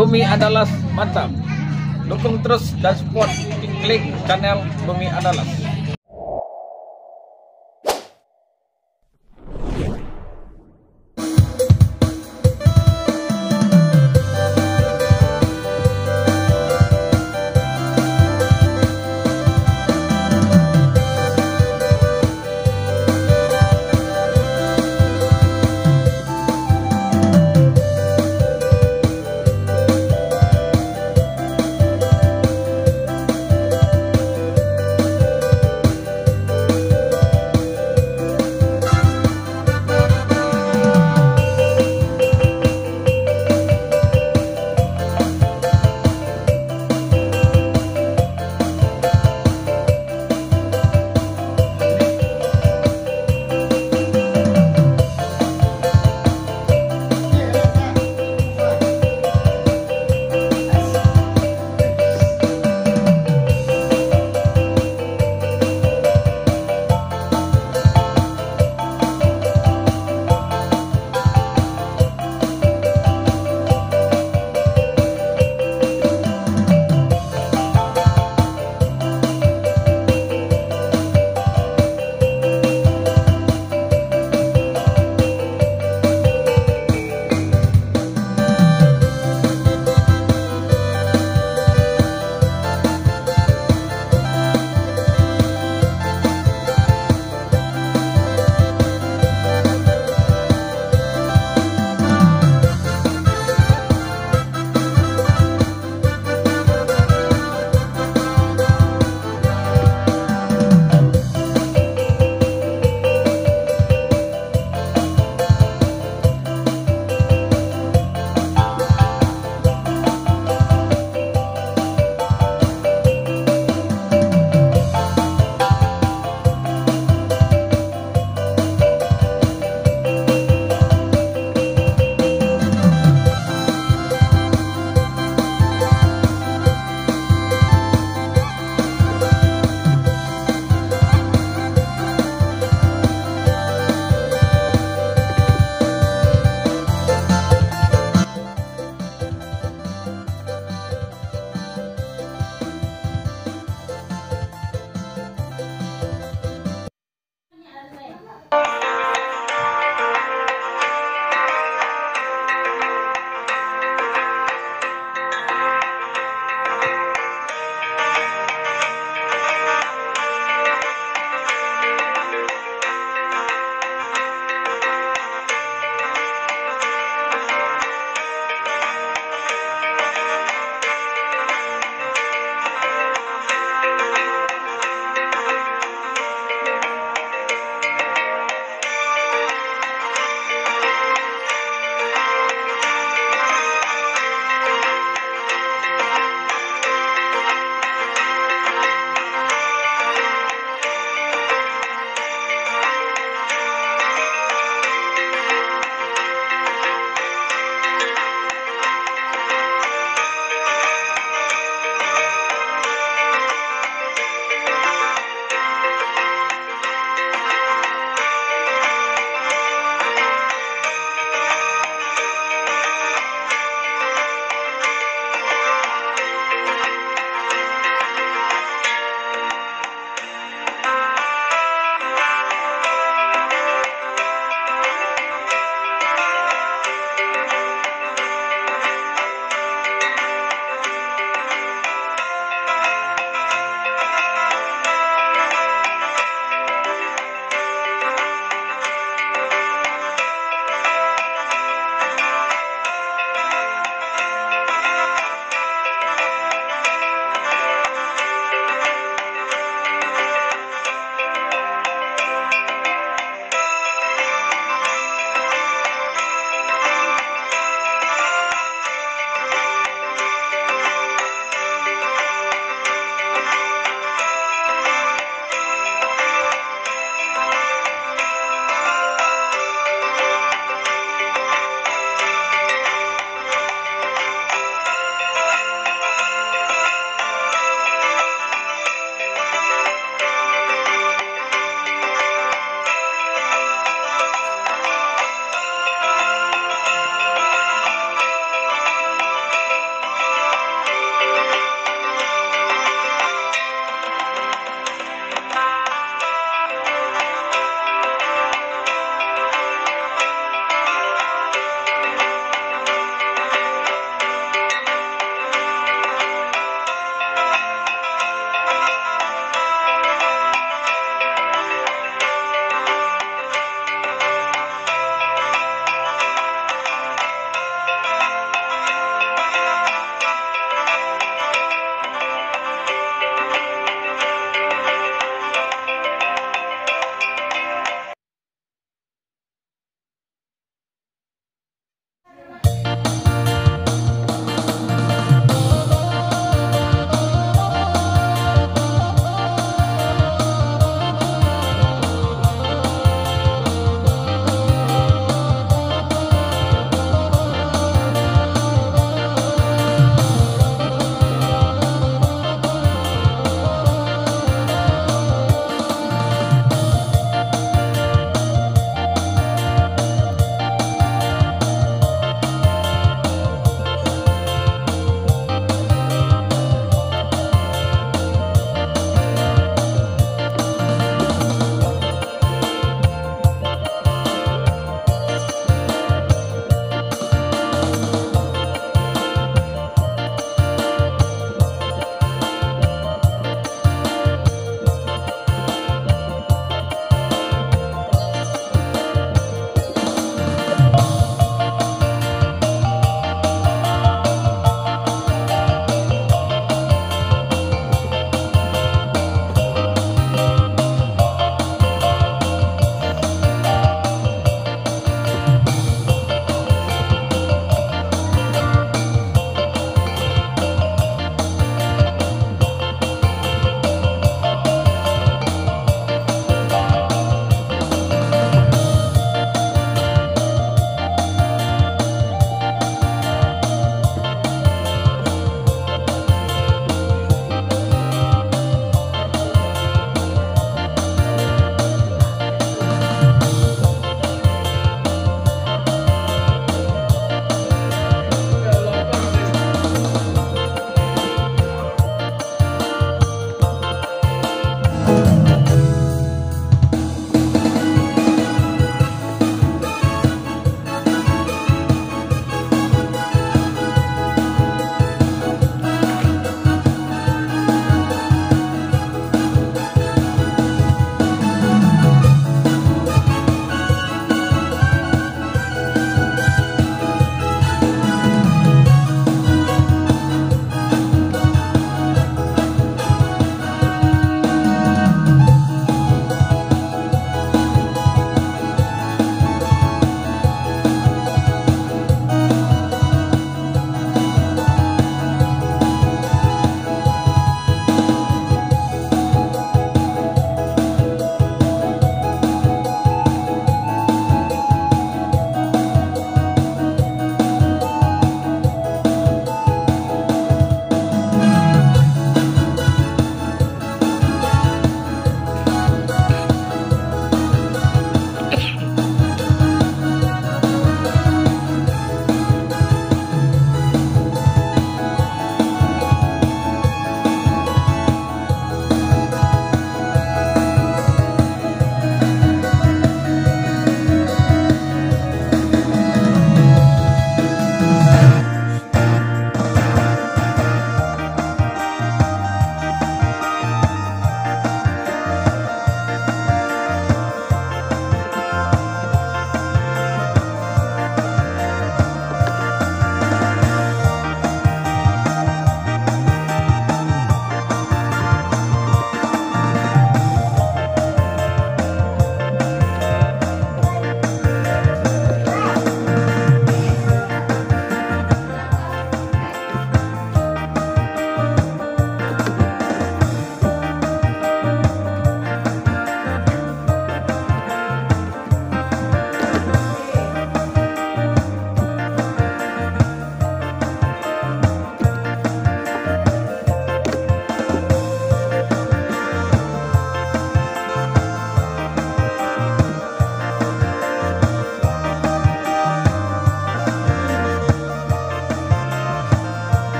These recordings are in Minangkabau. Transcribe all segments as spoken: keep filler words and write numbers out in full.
Bumi Andalas, mantap. Dukung terus dan support, klik channel Bumi Andalas.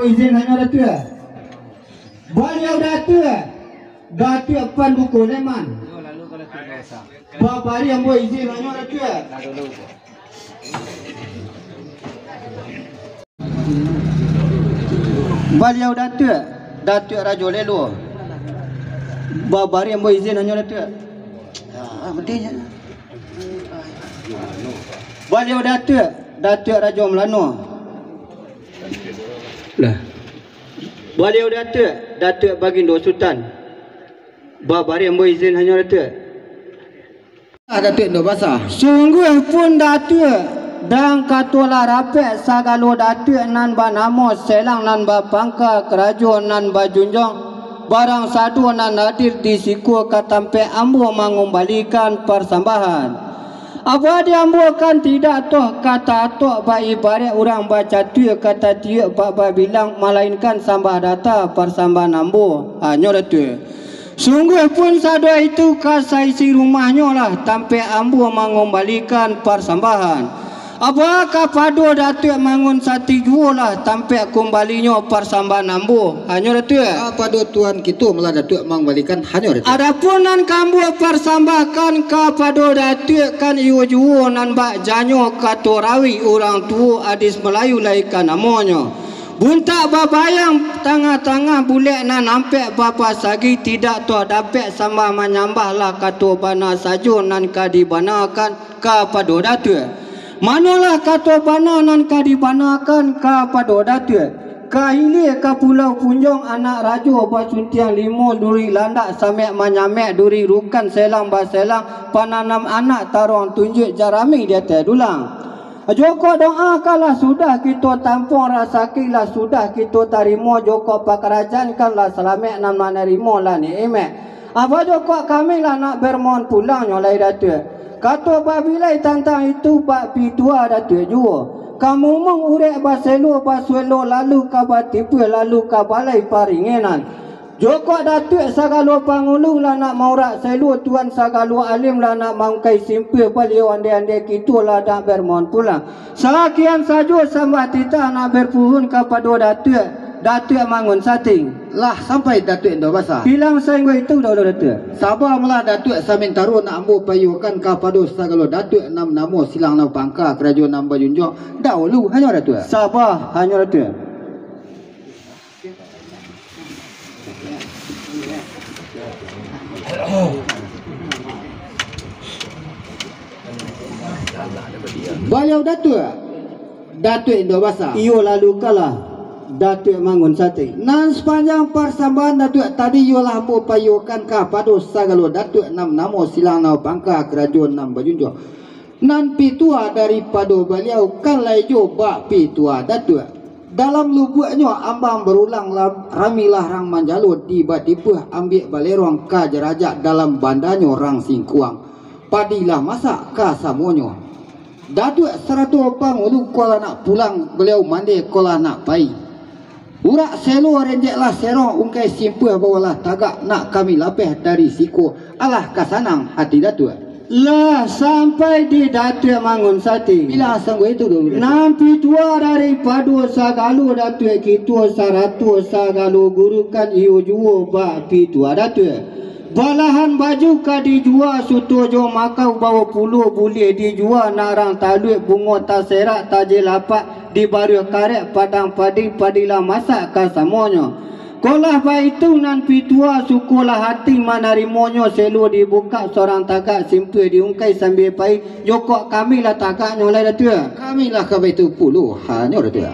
Izin hanyo Datuak. Baliau Datuak, Datuak Pan Buko Leman. Babari ambo izin hanyo Datuak. Baliau Datuak, Datuak Rajo Lelo. Babari ambo izin hanyo Datuak. Baliau Datuak, Datuak Rajo Melano. Lah. Baliau Datuak, Datuak Bagindo Sutan. Babari ambo izin hanyo Datuak. Ah, Datuak Indo Basa. Sungguah pun Datuak, dan katolah rapek sagalo Datuak nan banamo Selang nan bapangka karajo nan bajunjuang, barang sado nan hadir di siko ka tampek ambo mangumbalikan parsambahan. Apo di ambo kan tidak toh ka tatok ba ibaraik urang bacatua ka tatiuak bak babilang, malainkan sambah data parsambahan ambo hanyo Datuak. Sungguah pun sado itu ka saisi rumahnyo lah tampek ambo mangumbalikan parsambahan. Apo kapado Datuak Mangun Sati juo lah tampek kumbalinyo parsambahan ambo hanyo Datuak. Kapado Tuan kito malah Datuak mangumbalikan hanyo Datuak. Adapun nan ka ambo parsambahkan kapado Datuak kan iyo juo nan bak janyo kato rawi urang tuo adis Malayu lai ka namonyo. Buntak babayang tangah-tangah bulek nan ampek bapasagi tidak toh dapek sambah manyambah lah kato bana sajo nan ka dibanakan kapado Datuak. Manolah kato bana nan ka dibanakan kapado Datuak. Ka hilia ka Pulau Punjuang anak rajo basuntiang limo duri landak samek manyamek duri rukan selang baselang pananam anak taruang tunjuak jarami di ateh dulang. Jokok doa kan lah sudah kito tampuang, rasaki lah sudah kito tarimo, jokok pakarajaan kan lah salamek nan manarimo lah nikmat. Apo jokok kami lah nak bermohon pulangnyo lai Datuak. Kato babilai tantang itu bak pitua Datuak juo. Ka mumung urek baselo basuelo lalu ka batipuah lalu ka balai paringenan. Jokok Datuak sagalo pangulu lah nak maurak selo, Tuan sagalo alim lah nak maungkai simpua, baliau andai-andai kito lah nak bermohon pulang. Sakian sajo sambah titah nak berpuhun kapado Datuak, Datuak Mangun Sating. Lah sampai Datuak Indo Basa. Bilang sainggo itu dahulu Datuak. Saba malah Datuak samintaro nak ambo paiyokan kapado sagalo Datuak nan namo silang nan pangka karajo nan bajunjuang dahulu hanyo Datuak. Saba hanyo Datuak. Baliau Datuak, Datuak Indo Basa. Iyo lalu kalah, Datuak Mangun Sati. Nan sapanjang parsambahan Datuak tadi iyolah ambo paiyokan kapado sagalo Datuak nan namo silang nan pangka karajo nan bajunjuang. Nan pitua daripado baliau kan lai jo bak pitua Datuak. Dalam lubuaknyo ambang barulang lam-, rami larang manjalo di batipuah ambiak balerong ka jarajak dalam bandanyo rang singkuang. Padi lah masak ka samonyo. Datuak sarato pangulu ko lah nak pulang, baliau mande ko lah nak pai. Urak selo renjek lah serong, ungkai simpuah bawa lah tagak, nak kami lapeh dari siko, alah ka sanang hati Datuak. Lah sampai di Datuak Mangun Sati. Bilang sanggup itu dulu, Datuak. Nan pitua daripado sagalo Datuak kito sarato sagalo guru kan iyo juo bak pitua Datuak. Balahan baju ka dijua, suto jo makau bawo pulo buliah dijua, nak rang taluak bungo taserak tajih lapak dibaruah karek padang padi, padi lah masak ka samonyo. Ko lah baitu nan pitua, sukolah hati manarimonyo, selo dibukak sorang tagak, simpuah diungkai sambia pai, jokok kami lah tagaknyo lai Datuak. Kami lah ka baitu pulo, hanyo Datuak.